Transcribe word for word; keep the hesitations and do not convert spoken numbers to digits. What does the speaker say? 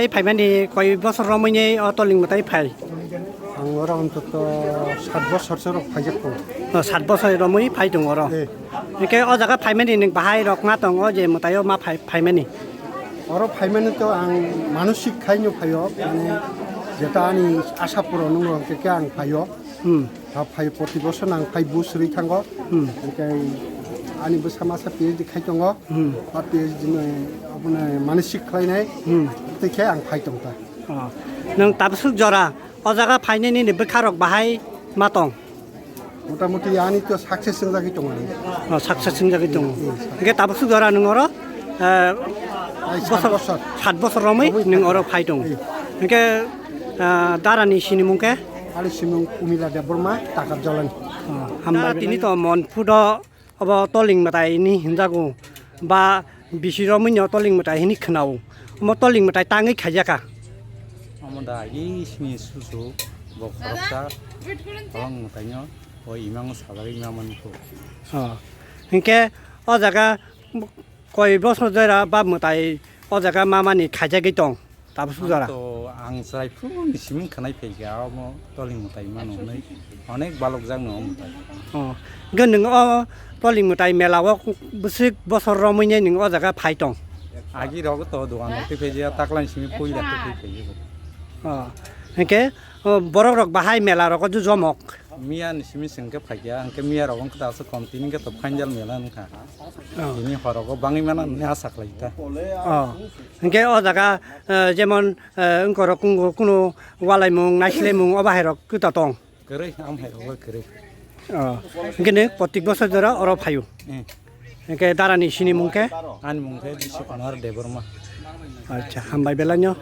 Phaimani koi bosor romwi ni o Toling mwtai phai? Ang oro ontoto sat bosor se rok phaijak tongo. O, sat bosor romwi phai tongo oro. Eh. Hwnkhe o jaga phaimani nwng bahai rok ma tongo je mwtai o ma phai, phaimani? Oro phaimani to ang manosik khaino phaio, mane jeta ani asa puron wngkha hwnkhe khe ang phaio. Hmm. Ha phai proti bosor nang phai bus rwi thango. Hmm. Hwnkhe ani bwsa masa P H D khai tongo. Hmm. Ba P H D ni aboni manisik khlainai. Hmm. Tei khe ang phai tongkha. Oh. Nwng tabswk jora o jaga phainani ni bwkha rok bahai ma tong? Mota moti ani to success wngjagwi tongo. Oh, success wngjagwi tongo. Hmm. Hwnkhe tabswk jora nwng oro, eh, Ai, sat bosor, bosor. Sat bosor romwi romwi nwng phai oro phai tongo. Hmm. Hwnkhe, ah, darani sinimung khe? Ani simung Umila Debbarma, Takarjalani. Oh, hambai. Tini to Monphudo obo Toling mwtai hinwi hinjago ba bisi romwi no Toling mwtai hinwi khwnao. Omo Toling mwtai tangwi khaijakha. Omo da agi sini susu bo khoroksa Toling mwtai no o imang sajagwi ma mankho. Oh. Hinkhe o jaga koi bosor jora ba mwtai o jaga ma mani khaijagwi tong? Tabuk suk jora. To ang chwrai phuru ni siming khwnai phaikha, omo Toling mwtai mano hwnwi onek balok jak no omo tai. Oh, hwnkhe nwng o Toling mwtai mela o bwswk bosor romwi nai nwng o jaga phai tong? Agi rogo to dogan rok twi phaijak, takla ni simi puila twi phai phaio. Oh, hwnkhe, oh, borok rok bahai mela rogo jujomok? Miya ni simi se hwnkhe phaikha, hwnkhe miya rok wngkha aswk kom, tini hwnkhe to final mela wngkha. Oh. Tini horogo bangwi mano hinwi asa khlai ta. Oh. Hwnkhe o jaga, eh, jemon, eh, wngkorok kungo kuno walaimung, naislaimung, o bahairok kwta tong? Kwrwi, am hairok bai kwrwi. Oh. Hwnkhe nwng protik bosor jora oro phaio? Eh. Hwnkhe darani sinimung khe? Ani mung khe Bisi Kumar Debbarma. Acha, hambai belai no.